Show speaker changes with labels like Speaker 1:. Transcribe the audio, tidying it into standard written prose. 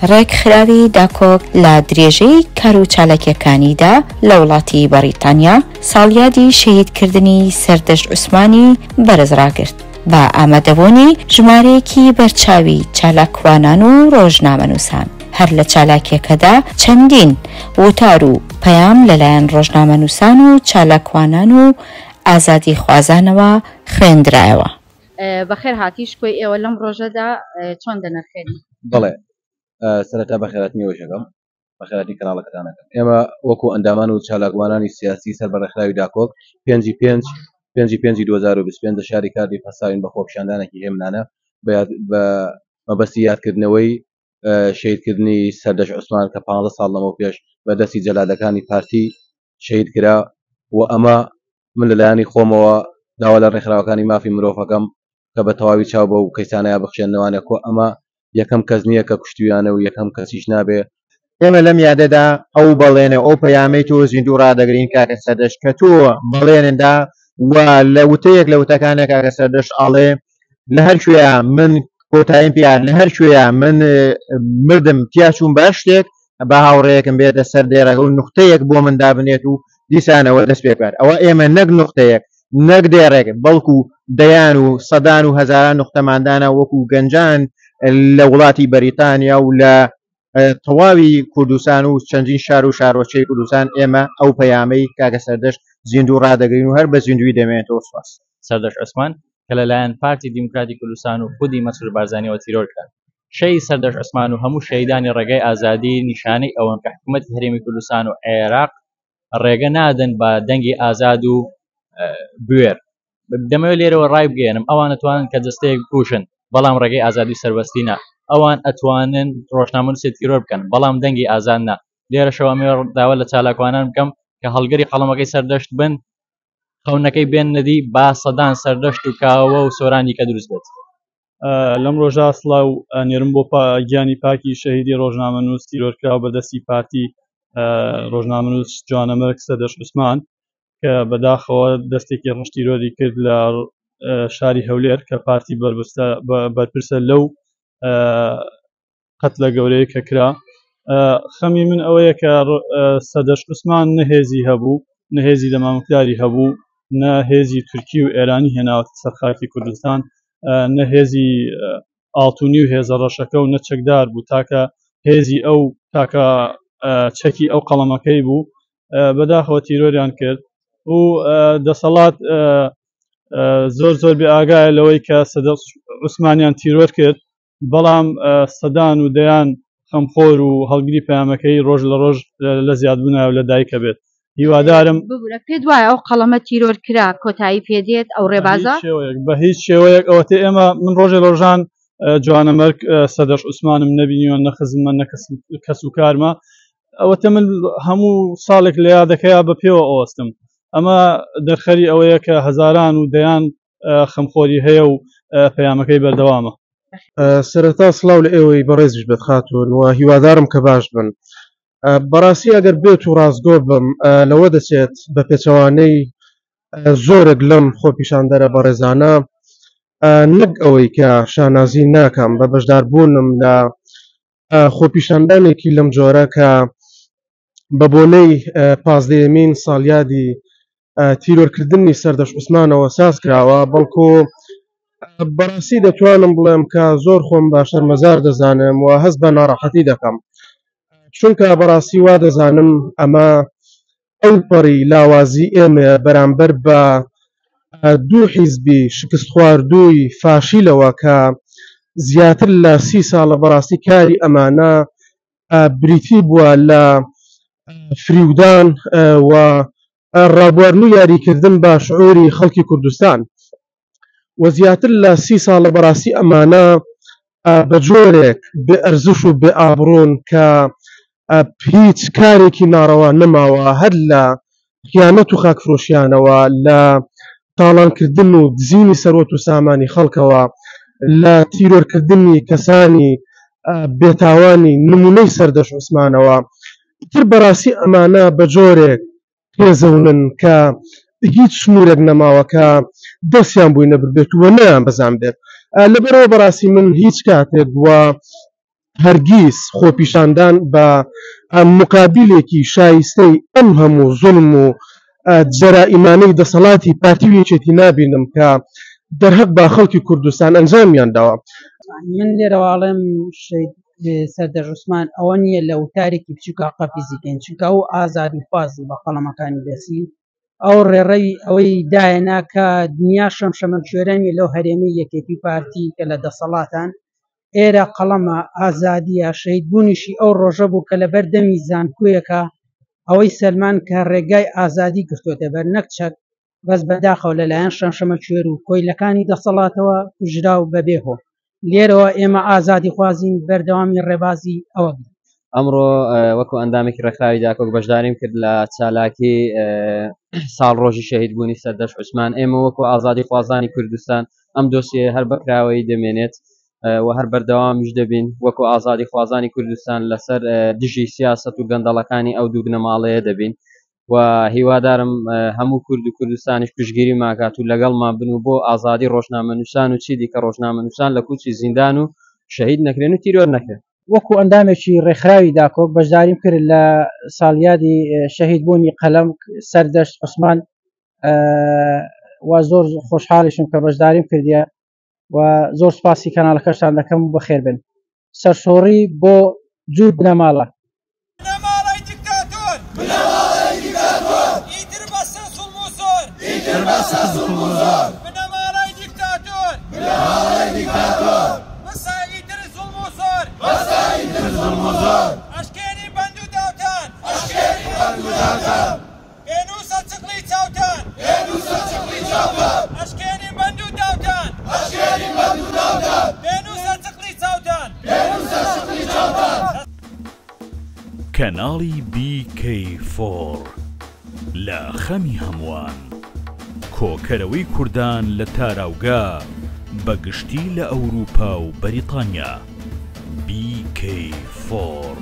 Speaker 1: ڕێکخراوی داکۆک لە درێژەی کارو چالاکیەکانیدا لە وڵاتی بەڕیتانیا ساڵیادی شەهیدکردنی سەردەشت عوسمانی بەرز ڕاگرت بە ئامادەبوونی ژمارەیەکی بەرچاوی چالاکوانان و ڕۆژنامەنووسان. هەر لە چالاکیەکەدا چەندین وتار و پەیام لەلایەن ڕۆژنامەنووسان و چالاکوانان و ئازادیخوازانەوە خوێندرایەوە.
Speaker 2: بەخێر هاتی شکۆی ئێوە لەم ڕۆژەدا چۆن دەنرخێنی؟
Speaker 3: بەڵێ سەرەتا بەخێرهاتنی ئێوەش ئەکەم، بەخێرهاتنی کەناڵەکەتان ئەکەم. ئێمە وەکو ئەندامان و چالاکوانانی سیاسی سەر بە ڕێکخراوی داکۆک پێنجی پێنج پێنجی پێنجی 2025 لە شاری کاردیف هەستاوین بە خۆپیشاندانێکی هێمنانە بە مەبەستی یادکردنەوەی شەهیدکردنی سەردەشت عوسمان کە 15 ساڵ لەمەو پێش بە دەستی جەلادەکانی پارتی شەهید کرا و ئەمە من لەلایەنی خۆمەوە داوا لە ڕێکخراوەکانی مافی مرۆڤەکەم کە بە تەواوی چاو بەو کەیسانەیا بخشێننەوانێ کۆ ئەمە یەکەم کەس نییە کە کوشتویانە و یەکەم کەسیش نابێ.
Speaker 4: ئێمە لەم یادەدا ئەو بەڵێنە و ئەو پەیامەی تۆ زیندوو ڕادەگرین کاکە سەردەشت کە تۆ بەڵێنت دا و لە وتەیەک لە وتەکانە کاکە سەردەشت ئەڵێ لە هەر کوێیا من کۆتاییم پێ هات لە هەر کوێیا من مردم تیا چووم بە شتێک با هاوڕێیەکم بێتە سەر دێڕەکە و نوختەیەک بۆ من دابنێت و دیسانەوە دەست پێ بکات ئەوە ئێمە نەک نوختەیەک نەک دێڕێک بەڵکو دەیان و سەدان و هەزاران نوختەمان دانا وەکو گەنجان لە وڵاتی بەریتانیا و لە تەواوی کوردستان و چەندین شار و شارۆچەی کوردستان ئێمە ئەو پەیامەی کاکە سەردەشت زیندوو ڕادەگرین و هەر بە زیندووی دەمێنێتەوە سوپاس.
Speaker 5: سەردەشت عوسمان کە لەلایەن پارتی دیموکراتی کوردستان و خودی مەسرور بارزانیەوە تیرۆر کران. شەهید سەردەشت عوسمان و هەموو شەهیدانی ڕێگای ئازادی نیشانەی ئەوەن کە حکوومەتی هەرێمی کوردستان و عێراق ڕێگە نادەن بە دەنگی ئازاد و بوێر. دەمەوێت لێرەوە ڕای بگەیەنم ئەوان ئەتوانن کە جەستەیەک بکوژن بەڵام ڕێگەی ئازادی و سەربەستی نا. ئەوان ئەتوانن ڕۆژنامەنووسێ تیرۆر بکەن بەڵام دەنگی ئازاد نا. لێرەشەوە ئەمەوێت داوا لە چالاکوانان بکەم کە هەڵگری قەڵەمەکەی سەردەشت بن خەونەکەی بێننە دی با سەدان سەردەشت و کاوە و سۆرانی کە دروست بێت.
Speaker 6: لەم ڕۆژە سڵاو ئەنێرم بۆ گیانی پاکی شەهیدی ڕۆژنامەنووس تیرۆرکراو بە دەستی پارتی ڕۆژنامەنووس جوانەمەرگ سەردەشت عوسمان کە بەداخەوە دەستێکی ڕەش تیرۆری کرد لە شاری هەولێر کە پارتی بەرپرسە لەو قەتلە گەورەیە کە کرا خەمی من ئەوەیە کە سەدەش عوسمان نە هێزی هەبوو نە هێزی دەمامکداری هەبوو نە هێزی تورکی و ئێرانی هێناوەتە سەر خاکی کوردستان نە هێزی ئاڵتونی و هێزە ڕەشەکە و نە چەکدار بوو تاکە هێزی ئەو تاکە چەکی ئەو قەڵەمەکەی بوو بەداخەوە تیرۆریان کرد و دەسەڵات زۆر زۆر بێ ئاگایە لەوەی کە سەدە عوسمانیان تیرۆر کرد بەڵام سەدان و دەیان خەمخۆر و هەڵگری پەیامەکەی ڕۆژ لە ڕۆژ لە زیادبوونایە و لە دایکە بێت هیوادارم
Speaker 2: ببورە پێت وایە ئەو قەڵەمە تیرۆر کرا کۆتایی پێ دێت ئەو ڕێبازە؟
Speaker 6: بە هیچ شێوەیەک ئەوەتێ ئێمە من ڕۆژێ ڕۆژان جوانەمەرگ سەدەش عوسمانم نەبینیوە نە خزممە نە کەس و کارمە ئەوەتە من هەموو ساڵێک لە یادەکەیا بە پێوە ئەوەستم ئەمە دەرخەری ئەوەیە کە هەزاران و دەیان خەمخۆری هەیە و پەیامەکەی بەردەوامە.
Speaker 7: سەرەتا سڵاو لە ئێوەی بەڕێزیش بێت خاتوون و هیوادارم کە باش بن. بەڕاستی ئەگەر بێت و ڕاستگۆ بم لەوە دەچێت بە پێچەوانەی زۆرێک لەم خۆپیشاندەرە بەڕێزانە نەک ئەوەی کە شانازی ناکەم بە بەشداربوونم لە خۆپیشاندانێکی لەم جۆرە کە بە بۆنەی پازدەیەمین ساڵیادی تیرۆرکردنی سەردەشت عوسمانەوە ساز کراوە، بەڵکو بەڕاستی دەتوانم بڵێم کە زۆر خۆم بە شەرمەزار دەزانم و هەست بە ناڕەحەتی دەکەم، چونکە بەڕاستی وا دەزانم ئەمە ئەوپەڕی لاوازی ئێمەیە بەرامبەر بە دوو حیزبی شکستخواردووی فاشیلەوە کە زیاتر لە سی ساڵە بەڕاستی کاری ئەمانە بریتی بووە لە فریودان و ڕابواردن و یاریکردن بە شعوری خەڵکی کوردستان و زیاتر لە سی ساڵە بەڕاستی ئەمانە بە جۆرێک بێ ئەرزش و بێ ئابڕوون کە هیچ کارێکی ناڕەوا نەماوە هەر لە خیانەت و خاکفرۆشیانەوە لە تاڵانکردن و دزینی سەروەت و سامانی خەڵکەوە لە تیرۆرکردنی کەسانی بێتاوانی نمونەی سەردەشت عوسمانەوە ئیتر بەڕاستی ئەمانە بە جۆرێک قێزەونن کە هیچ سنوورێک نەماوە کە دەستیان بۆی نەبربێت و نەیان بەزان بێت لەبەرەوە بەڕاستی من هیچ کاتێک وە. هەرگیز خۆپیشاندان بە مقابلێکی شایستەی ئەم هەموو زوڵم و جەرائیمانەی دەسەڵاتی پارتی و یەکێتی نابینم کە دەرهەق بە خەڵکی کوردستان ئەنجامیان داوە.
Speaker 8: من لێرەوە ئەڵێم شەهید سەردەشت عوسمان ئەوە نییە لە وتارێکی بچووکا قەفیزی کەین، چونکە ئەو ئازادیخواز بوو بە قەڵەمەکانی دەستی، ئەو ڕێڕەوی ئەوەی دایەنا کە دنیا شەمشەمەکوێرە نییە لەو هەرێمەی یەکێتی و پارتی کە لە دەسەڵاتان، ئێرە قەڵەمە، ئازادییە، شەهیدبوونیشی ئەو ڕۆژە بوو کە لەبەر دەمی زانکۆیەکە ئەوەی سەلماند کە ڕێگای ئازادی گرتۆتە بەر نەک چەک، بەس بەداخەوە لەلایەن شەمشەمەکوێر و کۆیلەکانی دەسەڵاتەوە کوژرا و بەبێ هۆ. لێرەوە ئێمە ئازادیخوازین بەردەوامی ڕێبازی ئەوە بین.
Speaker 9: ئەمڕۆ وەکو ئەندامێکی ڕێکخراوی داکۆک بەشداریم کرد لە چالاکی ساڵڕۆژی شەهیدبوونی سەردەشت عوسمان. ئێمە وەکو ئازادیخوازانی کوردستان ئەم دۆسیەیە هەر بەکراوەیی دەمێنێت و هەر بەردەوامیش دەبین وەکو ئازادیخوازانی کوردستان لەسەر دژی سیاسەت و گەندەڵەکانی ئەو دوو بنەماڵەیە دەبین و هیوادارم هەموو کورد و کوردستانیش پشتگیریمان کات و لەگەڵمان بن و بۆ ئازادی ڕۆژنامەنووسان و چی دیکە ڕۆژنامەنووسان لە کوچی زیندان و شەهید نەکرێن و تیرۆر نەکرێن.
Speaker 8: وەکو ئەندامێکی ڕێکخراوی داکۆک بەشداریم کرد لە ساڵیادی شەهیدبوونی قەلەم سەردەشت عوسمان و زۆر خۆشحاڵیشم کە بەشداریم کردیە و زۆر سوپاسی کەناڵەکەشتان دەکەم و بەخێر بن. سەرشۆڕی بۆ جووت بنەماڵە.
Speaker 10: بنەماڵەی دیکتاتۆر بنەماڵەی دیکتاتۆر ئیتر بەسە زوڵم و زۆر ئیتر بەسە زوڵم و زۆر بنەماڵەی دیکتاتۆر بنەماڵەی دیکتاتۆر بەسە ئیتر زوڵم و زۆر بەسە ئیتر زوڵم و زۆر ئەشکێنی بەند و داوتان ئەشکێنی بەند و داوتان پێنووسە چقڵی چاوتان پێنووسە چقڵی چاوتان ئەشکێنی بەند و داوتان ئەشکێنی بەند و داوتان پێنووسە چقڵی چاوتان پێنووسە چقڵی چاوتان.
Speaker 11: کەناڵی بی کەی فۆڕ لە خەمی هەمووان، کۆکەرەوەی کوردان لە تاراوگە بە گشتی لە ئەوروپا و بەریتانیا. بی کەی فۆڕ.